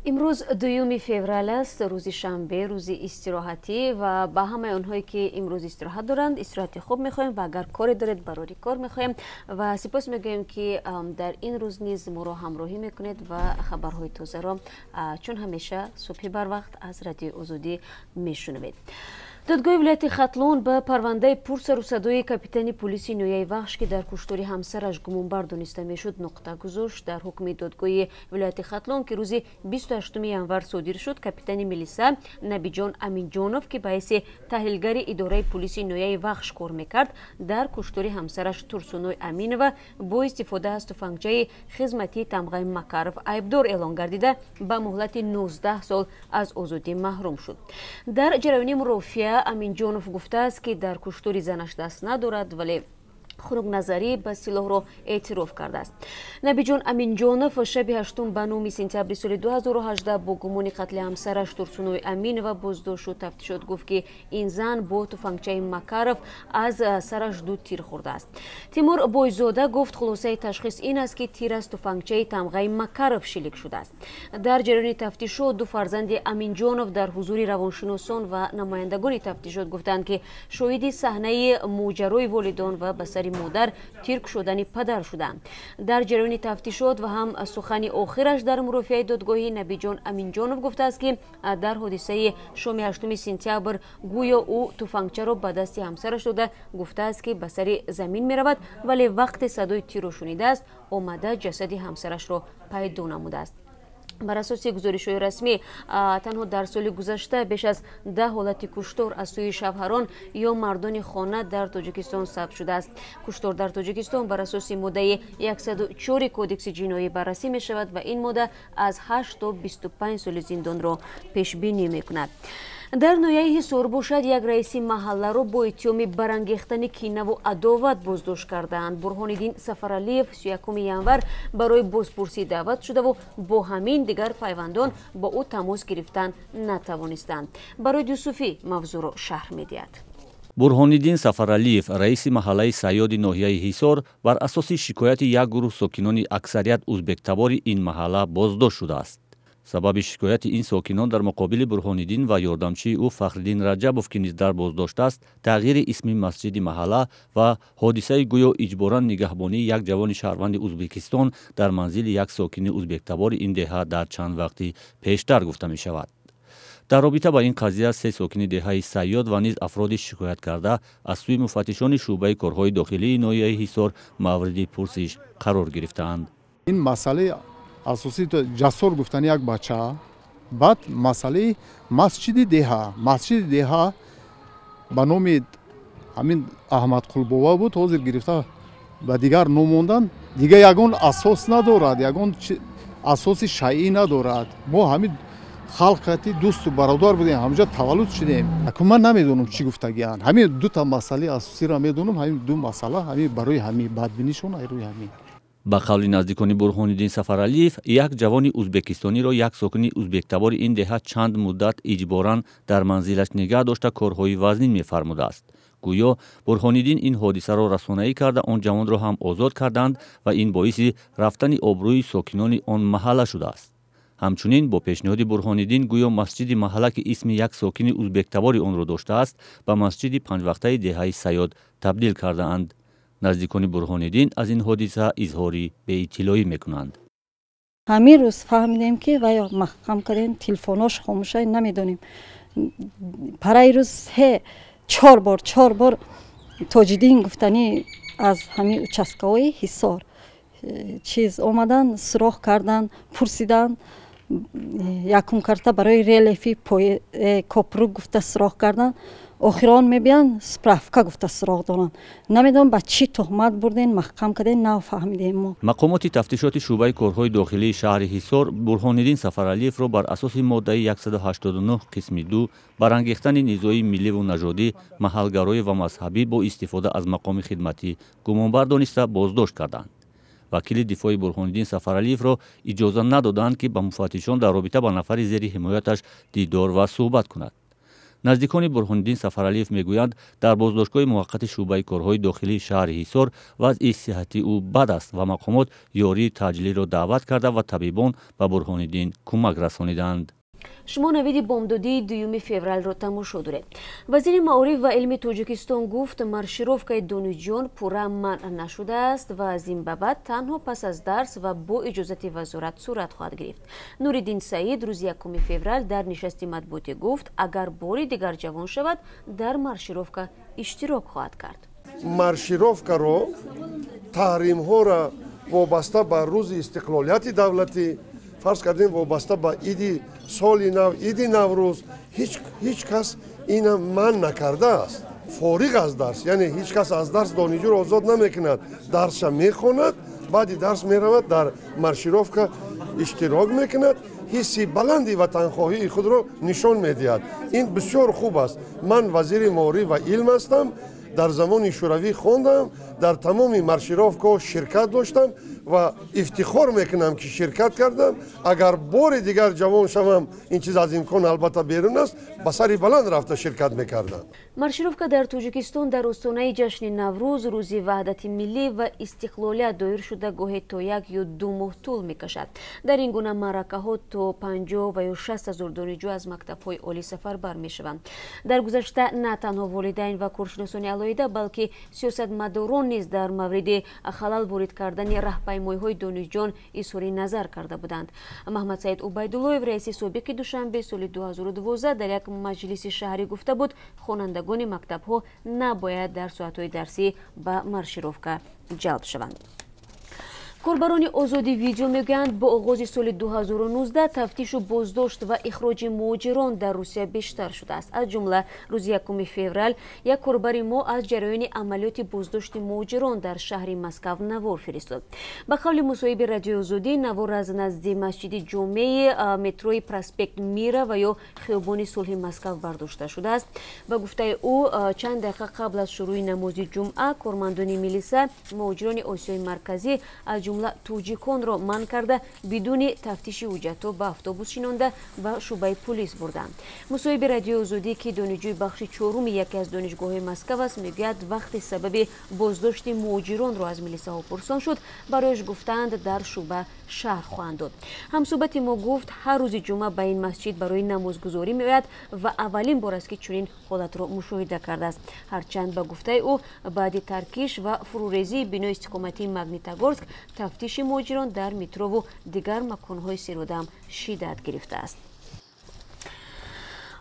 Имрӯз 2 феврал аст, рӯзи шанбе, рӯзи истироҳатӣ ва ба ҳамаи онҳое, ки имрӯз истироҳат доранд, истироҳати хуб мехоҳем ва агар коре доред, барори кор мехоҳем ва сипос мегӯем, ки дар ин рӯз низ моро ҳамроҳӣ мекунед ва хабарҳои тозаро чун ҳамеша субҳи барвақт аз Радиои Озодӣ мешунавед. Додгоҳи вилояти Хатлон ба парвандаи пурсару садои капитани пулиси ноҳияи Вахш, ки дар куштори ҳамсараш гумонбар дониста мешуд, нуқта гузошт. Дар ҳукми додгоҳи вилояти Хатлон, ки рӯзи 28 январ содир шуд, капитани милиса Набиҷон Аминҷонов, ки ба ҳайси таҳлилгари идораи пулиси ноҳияи Вахш кор мекард, дар куштори ҳамсараш Турсуной Аминова бо истифода аз туфангчаи хизматии тамғаи Макаров айбдор эълон гардида, ба муҳлати 19 сол аз озодӣ маҳрум шуд. Дар ҷараёни мурофиа Аминҷонов гуфтааст, ки дар куштори занаш даст надорад, вале хунукназарӣ ба силоҳро эътироф кардааст. Набиҷон Аминҷонов шаби 8 ба 9 сентябри соли 2018 бо гумони қатли ҳамсараш Турсуной Аминова боздошт шуд. Тафтишот гуфт, ки ин зан бо туфангчаи Макаров аз сараш ду тир хӯрдааст. Тимур Бойзода гуфт, хулосаи ташхис ин аст, ки тир аз туфангчаи тамғаи Макаров шилик шудааст. Дар ҷараёни тафтишот ду фарзанди Аминҷонов дар ҳузури равоншиносон ва намояндагони тафтишот гуфтанд, ки шоҳиди саҳнаи моҷарои волидон ва ба сари модар тир кушодани падар шуданд. Дар ҷараёни тафтишот ва ҳам сухани охираш дар мурофиаи додгоҳӣ Набиҷон Аминҷонов гуфтааст, ки дар ҳодисаи шоми 8 сентябр гӯё ӯ туфангчаро ба дасти ҳамсараш дода, гуфтааст, ки ба сари замин меравад, вале вақте садои тирро шунидааст, омада ҷасади ҳамсарашро пайдо намудааст. Бар асоси гузоришҳои расмӣ, танҳо дар соли гузашта беш аз 10 ҳолати куштор аз сӯи шавҳарон ё мардони хона дар Тоҷикистон сабт шудааст. Куштор дар Тоҷикистон бар асоси моддаи 104 Кодекси ҷиноӣ баррасӣ мешавад ва ин модда аз 8 то 25 соли зиндонро пешбинӣ мекунад. Дар ноҳияи Ҳисор бошад, як раиси маҳалларо бо иттиҳоми барангехтани кинаву адоват боздошт кардаанд. Бурҳониддин Сафаралиев 31 январ барои бозпурсӣ даъват шудаву бо ҳамин дигар пайвандон бо ӯ тамос гирифтан натавонистанд. Барои Юсуфӣ мавзӯъро шарҳ медиҳад. Бурҳониддин Сафаралиев, раиси маҳаллаи Сайёди ноҳияи Ҳисор, бар асоси шикояти як гурӯҳ сокинони аксарият узбектабори ин маҳалла боздошт шудааст. Сабаби шикояти ин сокинон дар муқобили Бурҳониддин ва ёрдамчии ӯ Фахриддин Раҷабов, ки низ дар боздоштааст, тағйири исми масҷиди маҳалла ва ҳодисаи гӯё иҷборан нигаҳбонии як ҷавони шаҳрванди Узбекистон дар манзили як сокини узбектабори ин деҳа дар чанд вақти пештар гуфта мешавад. Дар робита ба ин қазия се сокини деҳаи Сайёд ва низ афроди шикояткарда аз сӯи муфаттишони шӯъбаи корҳои дохилии ноҳияи Ҳисор мавриди пурсиш қарор гирифтаанд. Ин масъалаи асосӣ ҷасор гуфтани як бача, баъд масъалаи масҷиди деҳа. Масҷиди деҳа ба номи ҳамин Аҳмадқулбова буд, ҳозир гирифта ба дигар ном мондан. Дигар ягон асос надорад, ягон асоси шайъӣ надорад. Мо ҳамин халқати дӯсту бародар будем, ҳамҷа таваллуд шудем. Ман намедонам, чӣ гуфтагианд. Ҳамин дута масъалаи асосиро медонам, ҳамин ду масъала, ҳамин барои ҳамин бадбинишон, рӯи ҳамин. Ба қавли наздикони Бурҳониддин Сафаралиев, як ҷавони узбекистониро як сокини узбектабори ин деҳа чанд муддат иҷборан дар манзилаш нигаҳ дошта, корҳои вазнин мефармудааст. Гӯё Бурҳониддин ин ҳодисаро расонаӣ карда, он ҷавонро ҳам озод карданд ва ин боиси рафтани обрӯи сокинони он маҳалла шудааст. Ҳамчунин бо пешниҳоди Бурҳониддин гӯё масҷиди маҳалла, ки исми як сокини узбектабори онро доштааст, ба масҷиди панҷвақтаи деҳаи Сайёд табдил кардаанд. Наздикони Бурҳониддин аз ин ҳодиса изҳори беиттилоӣ мекунанд. Ҳамин рӯз фаҳмидем, ки вай маҳкам кардем, телефонош хомӯша, намедонем. Параи рӯз се чор бор, чор бор Тоҷиддин гуфтанӣ аз ҳамин участкаҳои Ҳисор чиз омадан, суроғ кардан, пурсидан. Якум карта барои релефи копрук гуфта суроғ кардан, охирон мебиянд, справка гуфта суроғ доранд. Намедонам, ба чӣ туҳмат бурден, маҳкам карден, нафаҳмидем мо. Мақомоти тафтишоти шӯъбаи корҳои дохилии шаҳри Ҳисор Бурҳониддин Сафаралиевро бар асоси моддаи 189 қисми 2, барангехтани низои милливу нажодӣ, маҳалгароӣ ва мазҳабӣ бо истифода аз мақоми хидматӣ гумонбар дониста, боздошт карданд. Вакили дифои Бурҳониддин Сафаралиевро иҷоза надоданд, ки ба муфаттишон дар робита ба нафари зери ҳимояташ дидор ва суҳбат кунад. Наздикони Бурҳониддин Сафаралиев мегӯянд, дар боздоштгоҳи муваққати шӯъбаи корҳои дохилии шаҳри Ҳисор вазъи сиҳатии ӯ бад аст ва мақомот ёрии таъҷилиро даъват карда ва табибон ба Бурҳониддин кӯмак расониданд. Шумо навиди бомдодии 2 февралро тамошо доред. Вазири маориф ва илми Тоҷикистон гуфт, маршировкаи донишҷӯён пурра манъ нашудааст ва аз ин ба баъд танҳо пас аз дарс ва бо иҷозати вазорат сурат хоҳад гирифт. Нуриддин Саид рӯзи 1 феврал дар нишасти матбуотӣ гуфт, агар бори дигар ҷавон шавад, дар маршировка иштирок хоҳад кард. Маршировкаро, таҳримҳоро вобаста ба рӯзи истиқлолияти давлатӣ, фарз кардем, вобаста ба иди соли нав, иди Наврӯз, ҳеҷ кас ина манъ накардааст. Фориғ аз дарс, яъне ҳеҷ кас аз дарс донишҷӯро озод намекунад. Дарсша мехонад, баъди дарс меравад, дар маршировка иштирок мекунад, ҳисси баланди ватанхоҳии худро нишон медиҳад. Ин бисёр хуб аст. Ман вазири маориф ва илм ҳастам, дар замони шӯравӣ хондам, дар тамоми маршировкаҳо ширкат доштам ва ифтихор мекунам, ки ширкат кардам. Агар бори дигар ҷавон шавам, ин чиз аз имкон албатта берун аст, ба сари баланд рафта ширкат мекардам. Маршировка дар Тоҷикистон дар остонаи ҷашни Наврӯз, рӯзи ваҳдати миллӣ ва истиқлолият доир шуда, гоҳе то 1 ё 2 моҳ тӯл мекашад. Дар ин гуна маъракаҳо то 50 ва ё 60 ҳазор донишҷӯ аз мактабҳои олӣ сафарбар мешаванд. Дар гузашта на танҳо волидайн ва коршиносони алоҳида, балки сиёсатмадорон низ дар мавриди халал ворид кардани раҳпаймоиҳои донишҷӯён изҳори назар карда буданд. Маҳмадсаид Убайдуллоев, раиси собиқи Душанбе, соли 2012 дар як маҷлиси шаҳрӣ гуфта буд, хонандагони мактабҳо набояд дар соатҳои дарсӣ ба маршировка ҷалб шаванд. Корбарони Озоди Видео мегӯянд, бо оғози соли 2019 тафтишу боздошт ва ихроҷи муҳоҷирон дар Русия бештар шудааст. Аз ҷумла рӯзи 1 феврал як корбари мо аз ҷараёни амалиёти боздошти муҳоҷирон дар шаҳри Москав навор фиристод. Ба қавли мусоҳиби Радиои Озодӣ, навор аз назди масҷиди ҷомеи метрои Проспект Мира ва ё хиёбони Сулҳи Москав бардошта шудааст. Ба гуфтаи ӯ, чанд дақиқа қабл аз шурӯъи намози ҷумъа кормандони милиса муҳоҷирони Осиёи Марказӣ, аз ҷумла тоҷиконро манъ карда, бидуни тафтиши ҳуҷҷатҳо ба автобус шинонда, ба шӯъбаи пулис бурданд. Мусоҳиби Радиои Озодӣ, ки донишҷӯи бахши чоруми яке аз донишгоҳҳои Москав аст, мегӯяд, вақти сабаби боздошти муҳоҷиронро аз милисаҳо пурсон шуд, барояш гуфтаанд, дар шӯъба шарҳ хоҳанд дод. Ҳамсӯҳбати мо гуфт, ҳар рӯзи ҷумъа ба ин масҷид барои намозгузорӣ меояд ва аввалин бор аст, ки чунин ҳолатро мушоҳида кардааст. Ҳарчанд, ба гуфтаи ӯ, баъди таркиш ва фурӯрезии бинои истиқоматии Магнитогорск тафтиши муҳоҷирон дар метрову дигар маконҳои серодам шиддат гирифтааст.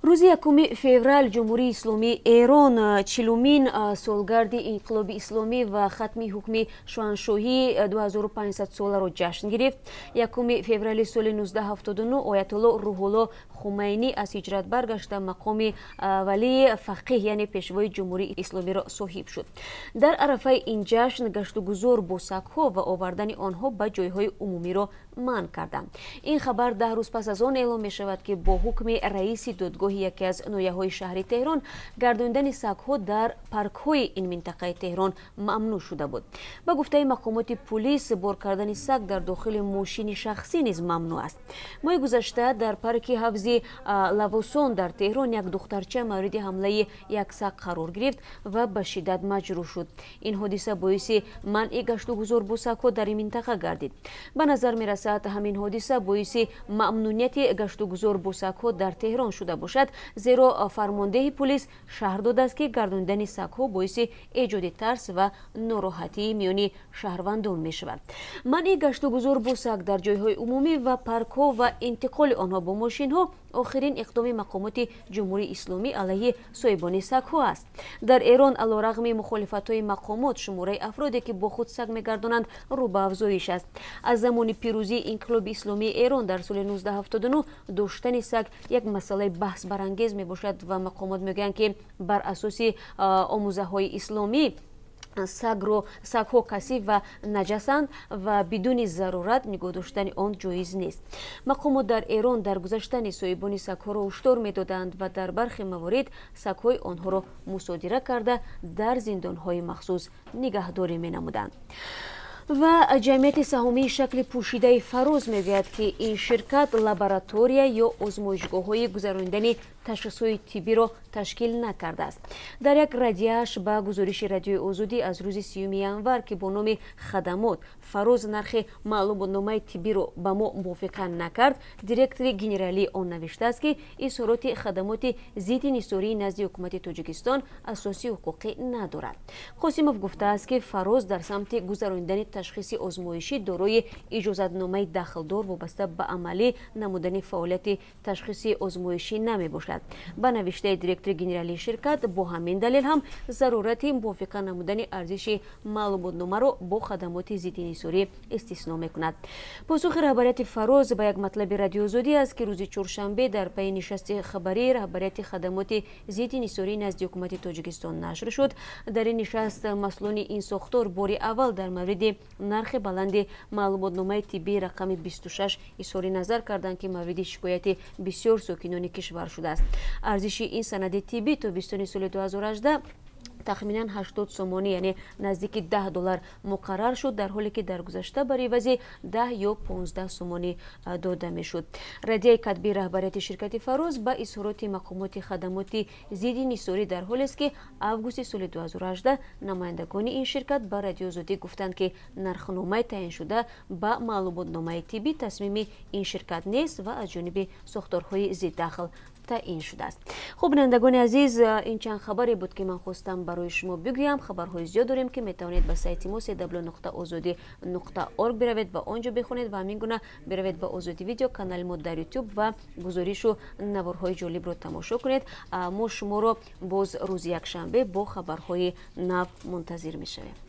Рӯзи 1 феврал Ҷумҳурии Исломии Эрон 40-умин солгарди инқилоби исломӣ ва хатми ҳукми шоҳаншоҳии 2500 соларо ҷашн гирифт. 1 феврали соли 1979 оятулло Рӯҳулло Хумайнӣ аз ҳиҷрат баргашта, мақоми валии фақиҳ, яъне пешвои Ҷумҳурии Исломиро соҳиб шуд. Дар арафаи ин ҷашн гаштугузор бо сагҳо ва овардани онҳо ба ҷойҳои умумиро манъ карданд. Ин хабар 10 рӯз пас аз он эълом мешавад, ки бо ҳукми раиси додгоҳи яке аз ноҳияҳои шаҳри Теҳрон гардондани сагҳо дар паркҳои ин минтақаи Теҳрон мамнӯъ шуда буд. Ба гуфтаи мақомоти пулис, бор кардани саг дар дохили мошини шахсӣ низ мамнӯъ аст. Моҳи гузашта дар парки ҳавзи Лавосон дар Теҳрон як духтарча мавриди ҳамлаи як саг қарор гирифт ва ба шиддат маҷрӯҳ шуд. Ин ҳодиса боиси манъи гаштугузор бо сагҳо дар ин минтақа гардид. Ба назар мерасад, ҳамин ҳодиса боиси мамнунияти гаштугузор бо сагҳо дар Теҳрон шуда бошад, зеро фармондеҳи пулис шарҳ додааст, ки гардондани сагҳо боиси эҷоди тарс ва нороҳатии миёни шаҳрвандон мешавад. Манъи гаштугузор бо саг дар ҷойҳои умумӣ ва паркҳо ва интиқоли онҳо бо мошинҳо охирин иқдоми мақомоти Ҷумҳурии Исломӣ алайҳи соҳибони сагҳо аст. Дар Эрон, алорағми мухолифатҳои мақомот, шумораи афроде, ки бо худ саг мегардонанд, рӯ ба афзоиш аст. Аз замони пирӯзии инқилоби исломии Эрон дар соли 1979 доштани саг як масъалаи баҳсбарангез мебошад ва мақомот мегӯянд, ки бар асоси омӯзаҳои исломӣ сагҳо касиф ва наҷасанд ва бидуни зарурат нигоҳ доштани он ҷоиз нест. Мақомот дар Эрон дар гузашта низ соҳибони сагҳоро ҳушдор медоданд ва дар бархе маворид сагҳои онҳоро мусодира карда, дар зиндонҳои махсус нигаҳдорӣ менамуданд. Ва ҷамъияти саҳомии шакли пӯшидаи Фароз мегӯяд, ки ин ширкат лаборатория ё озмоишгоҳҳои гузаронидани ташхисҳои тиббиро ташкил накардааст. Дар як радияаш ба гузориши Радиои Озодӣ аз рӯзи 30 январ, ки бо номи «Хадамот Фароз нархи маълумотномаи тиббиро ба мо мувофиқа накард», директори генералии он навиштааст, ки изҳороти хадамоти зидди инҳисории назди ҳукумати Тоҷикистон асоси ҳуқуқӣ надорад. Қосимов гуфтааст, ки Фароз дар самти гузаронидани ташхиси озмоишӣ дорои иҷозатномаи дахлдор вобаста ба амалӣ намудани фаъолияти ташхиси озмоишӣ намебошад. Ба навиштаи директори генералии ширкат, бо ҳамин далел ҳам зарурати мувофиқа намудани арзиши маълумотномаро бо хадамоти зидди инҳисорӣ истисно мекунад. Посухи раҳбарияти Фароз ба як матлаби Радиоозодӣ аст, ки рӯзи чоршанбе дар пайи нишасти хабарии раҳбарияти хадамоти зидди инҳисории назди ҳукумати Тоҷикистон нашр шуд. Дар ин нишаст масъулони ин сохтор бори аввал дар мавриди нархи баланди маълумотномаи тиббии рақами 26 изҳори назар карданд, ки мавриди шикояти бисёр сокинони кишвар шудааст. Арзиши ин санади тиббӣ то бистони соли 2018 тахминан 80 сомонӣ, яъне наздики 10 доллар муқаррар шуд, дар ҳоле ки дар гузашта бар ивази 10 ё 15 сомонӣ дода мешуд. Радияи катбии раҳбарияти ширкати Фароз ба изҳороти мақомоти хадамоти зидди инҳисорӣ дар ҳолест, ки августи соли 2018 намояндагони ин ширкат ба Радиоозодӣ гуфтанд, ки нархномаи таъиншуда ба маълумотномаи тиббӣ тасмими ин ширкат нест ва аз ҷониби сохторҳои зиддахл таъин шудааст. Хуб, бинандагони азиз, ин чанд хабаре буд, ки ман хостам барои шумо бигӯям. Хабарҳои зиёд дорем, ки метавонед ба сайти мо cw.ozodi.org биравед ва он ҷо бихонед ва ҳамин гуна биравед ба Озодӣ Видео, канали мо дар Ютуб, ва гузоришу наворҳои ҷолибро тамошо кунед. Мо шуморо боз рӯзи якшанбе бо хабарҳои нав мунтазир мешавем.